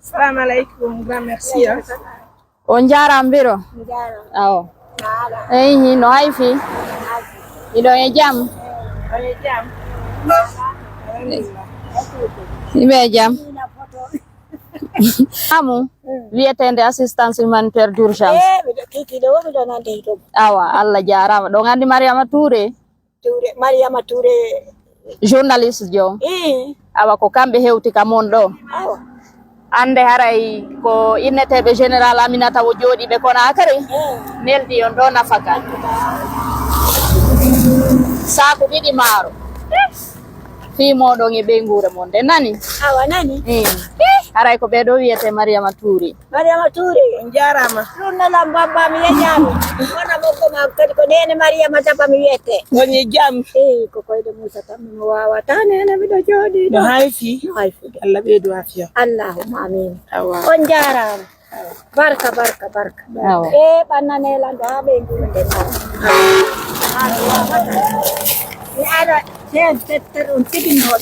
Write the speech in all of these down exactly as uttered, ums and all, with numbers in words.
Assalamu alaikum, grand merci, hein. On jaaraama, Biro. Awo. Eyi, no hay fii? Hiɗon e jam? Hiɗon e jam? Hiɗon e jam. Amu, wiyeteende assistance humanitaire d'urgence. Eh, miɗo, kiki ɗo, miɗo nande e ɗum. Awa, Allah jaaraama. Ɗon anndi Mariama Touré? Touré, Mariama Touré. Journaliste jo. Eh. Awa, ko kamɓe hewti ka mon ɗo. Awa. Annde haray ko inneteeɓe Général Aminata o jooɗiiɓe Conakry. Eh. Neldi on ɗo nafaka. Saaku ɗiɗi maaro. Fii mooɗon e ɓeynguure mon nde nani. Awa nani. Eh. Eh. Haray ko ɓee ɗo wiyetee Mariama Touré. Mariama Touré. On jaaraama. Ɗum no lam bamba mi yeñaami. Wona mokko ma kadi ko neene Mariama Daba mi wiyete. On e jam. Eh, ko koyɗe Muusa tan mi mo waawata neene miɗo jooɗii ɗo. No hay fii? No hay fii de. Allah ɓeydu afiya. Allahumma amiin. Awa. On jaaraama. Barka, barka, barka. Awa. Eh, ɓannane lanɗo haa ɓe ngurnde tan. Mi ara, ten, ten, ten, on tigi noon.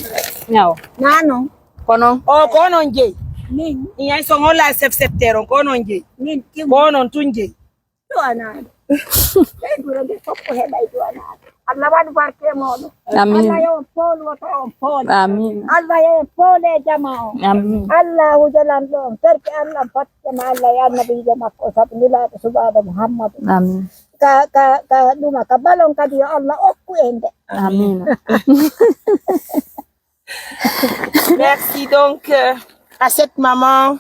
Awa. Naa non. Kono. O, ko onon jeyi. Min. Iñay son hola chef secteur on, ko onon jeyi. Min, tim. Ko onon tun jeyi. Du'anaade. Ɓeydure nde fof ko heɓay du'anaade. Allah waɗu barke e mooɗon. Amiin. Allah yo on pool woto on pool. Amiin. Allah yo en pool e jama on. Amiin. Allahu jalan ɗo on. Terke Allah batte ma Allah e annabiijo makko sabu nulaaɗo subaaɗo Muhammadu. Amiin. Ka, ka, ka ɗuma, ka balon kadi yo Allah okku en de. Amiin. Merci donc, euh, à cette maman.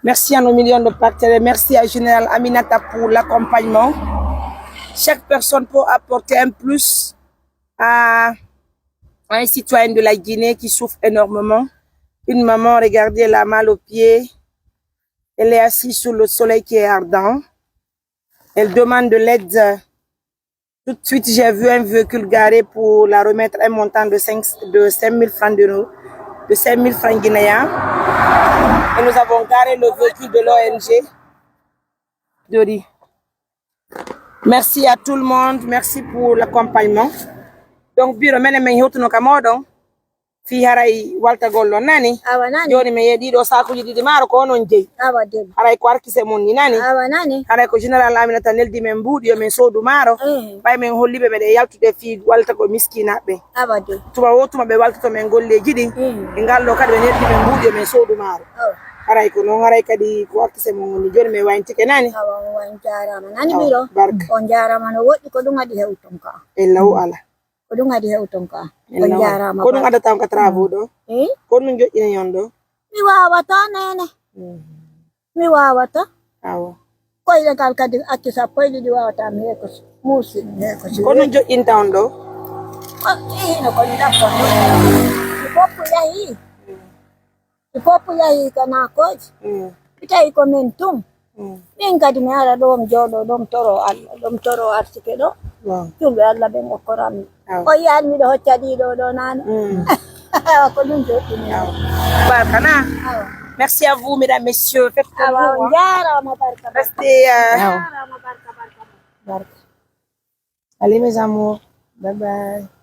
Merci à nos millions de partenaires. Merci à Général Aminata pour l'accompagnement. Chaque personne peut apporter un plus à, à un citoyen de la Guinée qui souffre énormément. Une maman, regardez, elle a mal aux pieds. Elle est assise sous le soleil qui est ardent. Elle demande de l'aide. Tout de suite, j'ai vu un véhicule garé pour la remettre un montant de cinq, de cinq mille francs d'euros, de cinq mille francs guinéens. Et nous avons garé le véhicule de l'O N G. Dori. Merci à tout le monde. Merci pour l'accompagnement. Donc, Biro, menen men hewtuno ka mooɗon. Fii haray waltagol ɗon nani. Awa nani. Jooni mi yeɗi ɗo saakuuji ɗiɗi maaro ko onon jeyi. Awa debbo. Haray ko arkise mon ni nani. Awa nani. Haray ko Général Aminata neldi men mbuuɗi yo men soodu maaro. Eh. Ɓay men holli ɓe meɗen yaltude fii waltagol miskinaaɓe. Awa debbo. Tuma wo tuma ɓe waltoto men golleeji ɗin. Eh. E ngal ɗo kadi ɓe neldi men mbuuɗi yo men soodu maaro. Awa. Haray ko non, haray kadi ko arkise mon woni. Jooni mi wayntike nani. Awa, on jaaraama. Nani Biro. Barka. On jaaraama no woɗɗi ko ɗum waɗi hewton ka. E law ala. Ko ɗum adi hewton ka. On jaaraama. Ko ɗum adata on ka travaux ɗo? Eh? Ko ɗum joƴƴina on ɗo? Mi waawata, neene. Mm. Mi waawata. Awa. Koyɗe ngal kadi accu sappo e ɗiɗi waawata mi hee ko si-, muusi mi hee ko si-, ko ɗum joƴƴinta on ɗo? Ko hino ko mi ɗaɓɓon ɗo. Mi boppu yahi. Mm. Ɓe fof yahii ka naakooji. Mm. Mi tawi ko men tun. Mm. Min kadi mi ara ɗo, mi jooɗoo ɗo, mi toroo Allah, ɗo mi toroo arsike ɗo. Waaw. Julɓe Allah ɓen okkoran mi. Waaw. O yiyan miɗo hocca ɗii ɗoo ɗoo naane. Mm. Ko ɗum joɗɗini. Waaw. Barka na. Awa. Merci à vous, mesdames, messieurs. Faites comme vous, hein. Awa, on jaaraama barka, barka. Restez, euh, waaw. On jaaraama barka, barka, barka. Allez, mes amours. Bye bye.